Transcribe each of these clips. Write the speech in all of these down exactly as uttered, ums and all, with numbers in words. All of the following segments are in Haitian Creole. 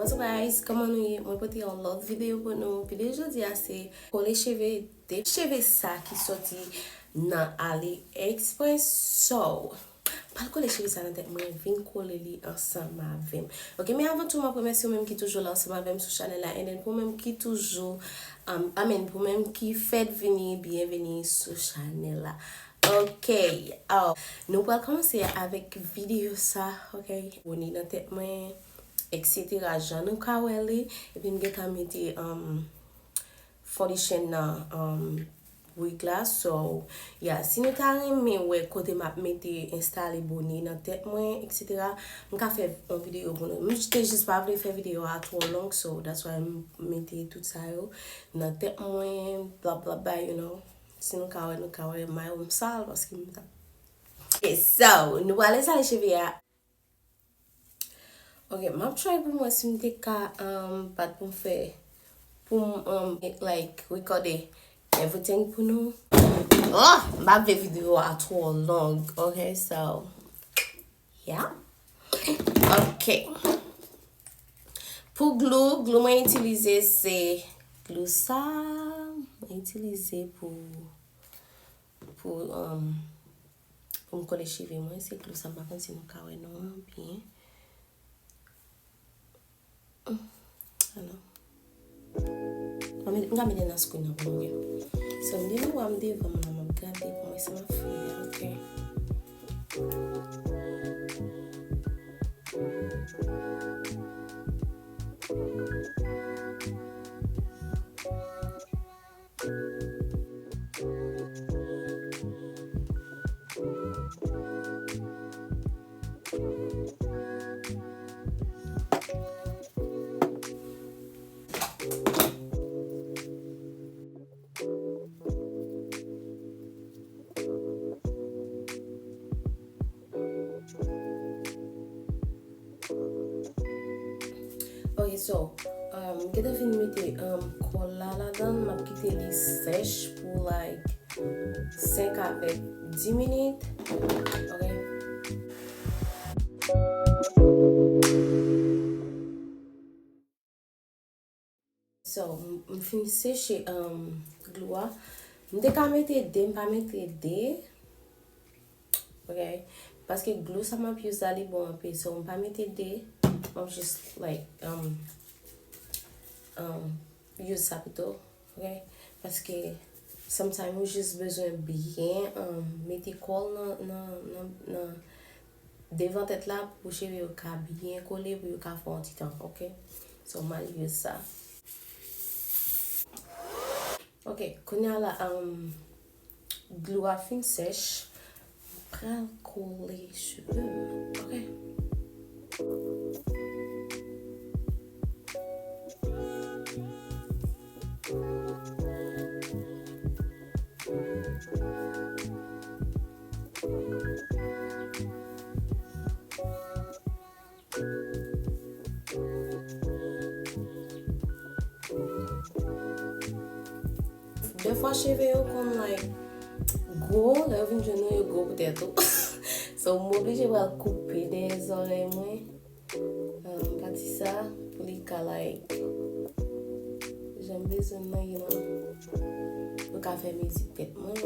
What's up, guys? Kòman nou ye? Mwen pote yon lòt videyo pou nou. Videyo jodi a se kole cheve, de cheve sa ki soti nan AliExpress. So, pral kole cheve sa nan tèt mwen, vin kole li ansanm avè m. Ok, men avan tou, m ap remèsye ou menm ki toujou la ansanm avè m sou chanèl la, and then pou menm ki toujou, um, I mean, pou menm ki fèk vini, byenveni sou chanèl la. Ok, oh, nou pral kòmanse avèk videyo sa, ok? Boni nan tèt mwen, et cetera. Jan nou ka wè li, epi m gentan mete, um, foundation nan, um, wig la. So, yeah, si nou ta renmen wè kote m ap mete, enstale bone nan tèt mwen, et cetera, m ka fè yon videyo pou nou. M te jis pa vle fè videyo a twò long, so that's why m mete tout sa yo nan tèt mwen, bla bla bla, you know. Si nou ka wè, nou ka wè, mayo m sal, paske m ta. Ok, so, nou pral enstale cheve a. Ok, m ap try pou m wè si m te ka, um, bat pou m fè, pou m, um, like, rekòde everything pou nou. Oh, m pa vle videyo a twò long, ok, so, yeah. Ok. Pou glou, glou mwen itilize se glou sa, mwen itilize pou, pou, um, pou m kole cheve mwen, se glou sa, m pa konn si nou ka wè non an byen. Alò. M ka mete nan screen nan pou nou wè. So, m di nou wè m devan m la, m ap gade pou mwen sa m ap fè a, ok. Ok, so, um, m gentan fin mete, um, kòl la ladan, m ap kite li sèch pou, like, senk avèk dis minit. Ok. So, m, m fin seche, um, glou a. M te ka mete de, m pa mete de. Ok. Paske glou sa m ap use la, li bon anpil. So, m pa mete de. M ap just, like, um, um, use sa pito. Ok. Paske sometimes ou just bezwen byen, um, mete kòl nan, nan, nan, nan devan tèt la pou cheve yo ka byen kole, pou yo ka fè yon ti tan, ok? So, m al use sa. Ok, kounye a la, um, glou a fin sèch. M pral kole cheve m, ok? Dèfwa cheve yo konn, like, gwo, lè yo vin jwenn ou, yo gwo pou tèt ou. So, m oblije pral koupe dèyè zòrèy mwen. Um, pati sa, pou li ka, like, jan m bezwen nan, you know, pou ka fè mizik tèt mwen.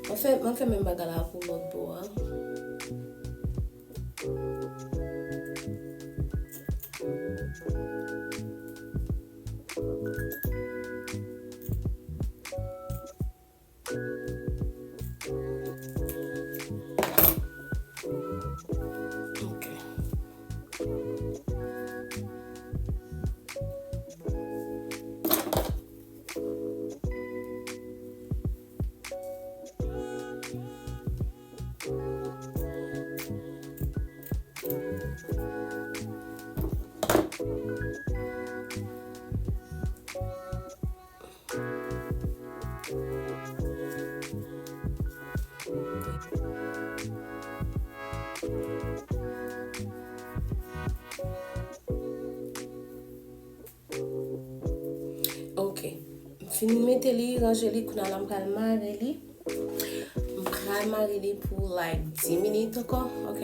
Mwen fè, mwen fè menm bagay la pou lòt bò a. Ok. Ok. M fin mete li, ranje li, kounye a la m pral mare li. M pral mare li pou, like, dis minit ankò, ok?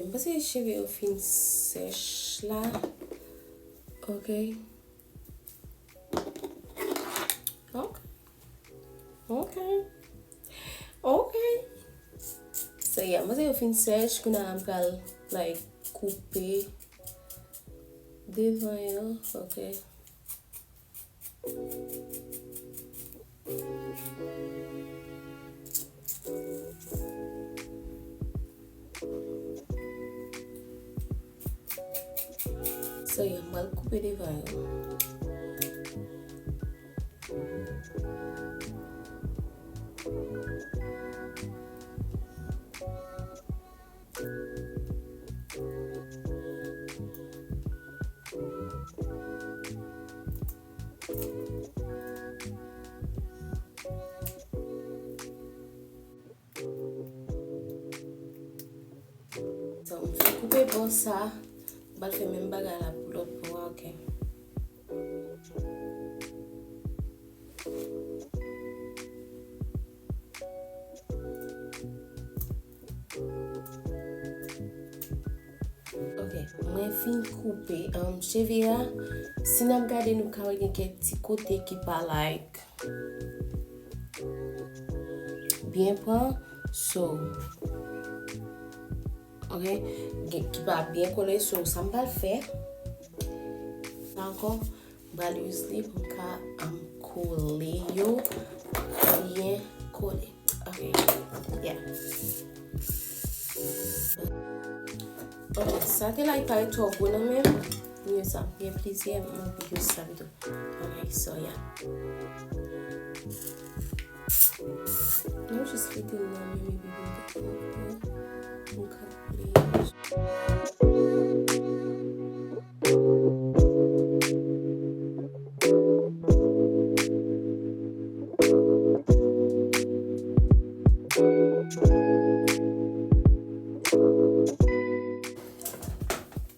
M panse cheve yo fin sèch la. Ok. Ok. Ok. Ok. So, yeah, m panse yo fin sèch, kounye a m pral, like, koupe devan yo. Ok. So, yeah, m pral koupe devan yo. So, m fin koupe bò sa, m pral fè menm bagay la pou lòt bò a, ok. Ok, mwen fin koupe, um, cheve a. Si n ap gade, nou ka wè gen kèk ti kote ki pa, like, byen pran. So, ok, gen, ki pa byen kole. So, sa m pral fè, sa ankò, m pral use li pou m ka, um, kole yo byen kole. Ok, yeah. Ok, sa te la, li pa ret twò gwo nan men m. M use sa, gen plizyè, m use sa pito. Ok, so, yeah. Nou jis kite l nan men m epi pou m ka, pou m ka play.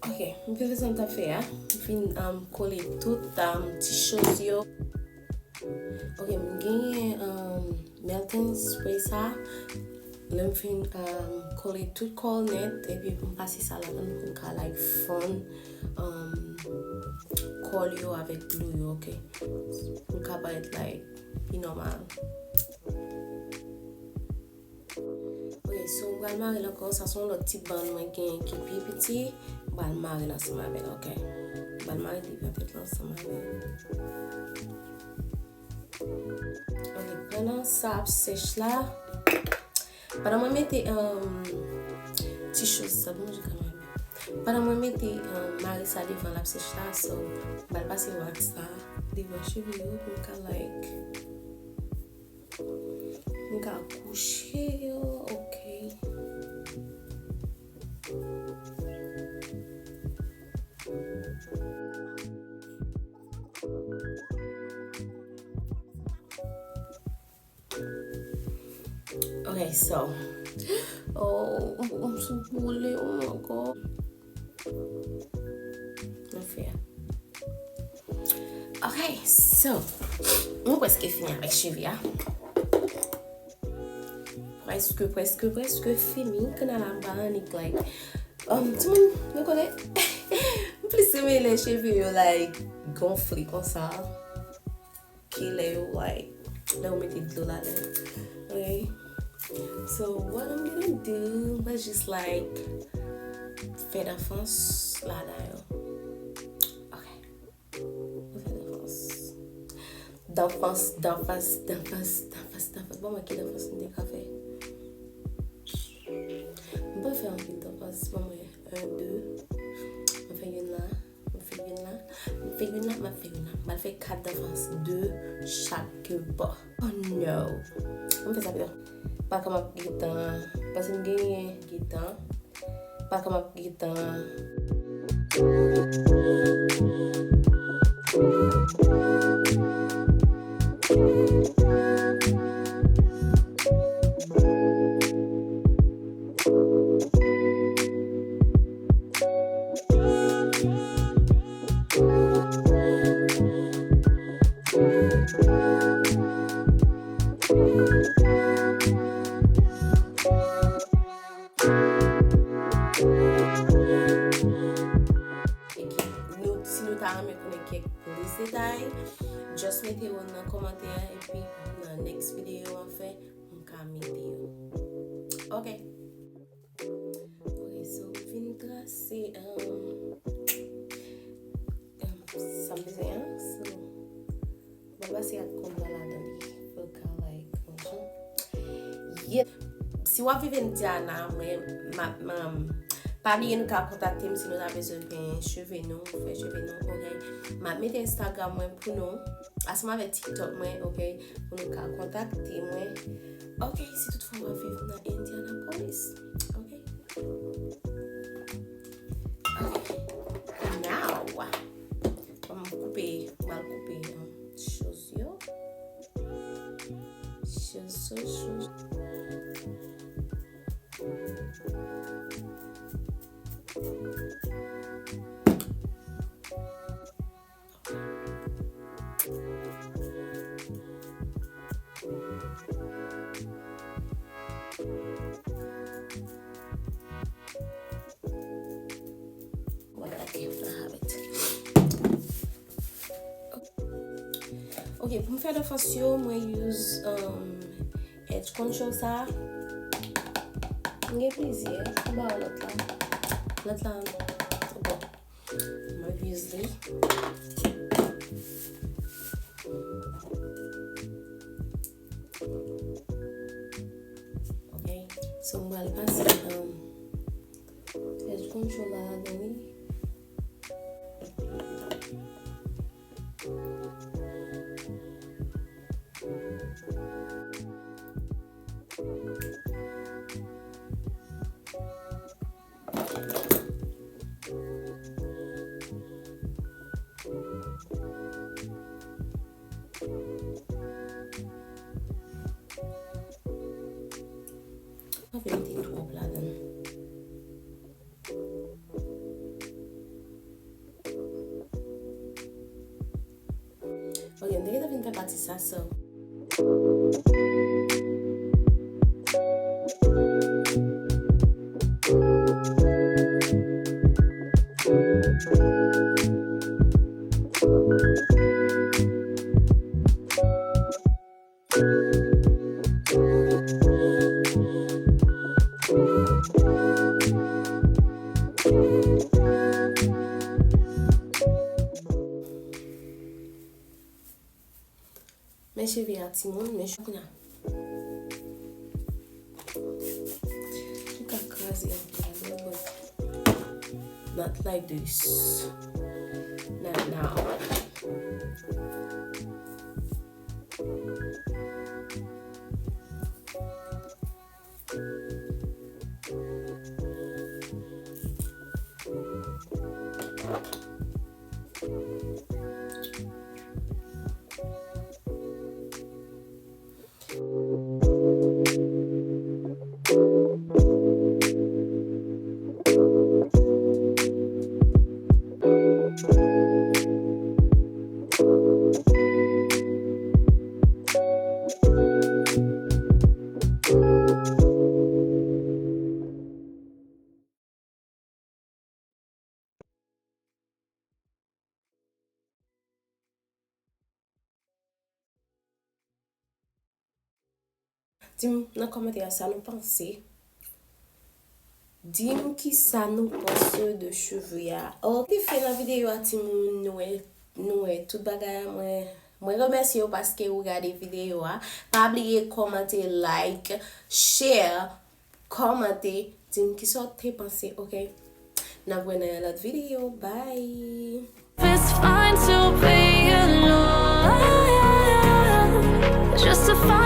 Ok, m fin fè sa m t ap fè a. M fin, um, kole tout, um, ti choz yo. Ok, m genyen, um, melting spray sa. Lè m fin, um, kole tout kò l nèt, epi pou m pase sa ladan l pou m ka, like, fann, um, kò l yo avèk glue yo, ok? Pou l ka parèt, like, pi nòmal. Ok, so, m pral mare l ankò. Sa se yon lòt ti bann mwen genyen ki pi piti. M pral mare l ansanm avè l, ok? M pral mare devan tèt la ansanm avè l. Ok, pandan sa ap sèch la, pandan mwen mete, um, ti choz sa, bon, je ka mare. Pandan mwen mete, um, mare sa devan l ap sèch la, so, m pral pase wax la devan cheve yo pou m ka, like, m ka kouche yo, ok. Ok, so. Oh, m sou boule, oh my God. Nan fè a. Ok, so, nou prèske fini avèk cheve a. Prèske, prèske, prèske fini. Kounye a la m pa annik, like, um, timoun, nou konnen, m plis renmen lè cheve yo, like, gonfle konsa. Ki lè yo, like, lè yo mete dlo ladan yo. Ok. So, what I'm gonna do, m pral jis, like, fè danfans ladan yo. Ok. M fè danfans. Danfans, danfans, danfans, danfans, danfans. Bon, mwen ki danfans m te ka fè? M pa fè anpil danfans. Bon, mwen, un, deux. Mwen fè youn la. M fè youn la, m fè youn la, m ap fè youn la. M pral fè kat danfans de chak bò. Oh no! M fè sa pito. Pa ka m ap gentan, paske m genyen gentan. Pa ka m ap gentan. plis detay, just mete yo nan kòmantè, epi nan next video an fè, m ka mete yo. Ok. Ok, so, m fin trase, um, um, sa m bezwen an, so, m ap pase ak kòm nan ladan li, pou l ka, like, yon jan. Yeah. Si w ap viv Indiana, mwen, m ap, m, pa bliye nou ka kontakte m si nou ta bezwen penyen cheve nou, fè cheve nou, ok? M ap mete Instagram mwen pou nou, ansanm avèk TikTok mwen, ok? Pou nou ka kontakte mwen. Ok, si toutfwa w ap viv nan Indianapolis, ok? Ok. Now, m koupe, m al koupe, um, choz yo. Choz, choz, choz. Mwen gade, mwen have it. Ok, pou m fè defans yo, mwen use, um, edge control sa. M gen plizyè. Anba lòt la. Lòt la, bon. Mwen use li. Ok. So, mwen al pase, um, edge control la ladan li. Pa vin mete twòp ladan. Ok, m te gentan fin fè pati sa, so. Men cheve a timoun, men cheve a. Li ka kraze anpil, but not like this. Not now. Di m nan kòmantè a sa nou panse. Di m kisa nou panse de cheve a. Ok, fin nan videyo a, timoun, nou wè, nou wè tout bagay a. Mwen, mwen remèsye w paske ou gade videyo a. Pa bliye kòmante, like, share, kòmante, di m kisa w te panse, ok? N ap wè nan yon lòt videyo. Bye! It's fine to be alone, just to find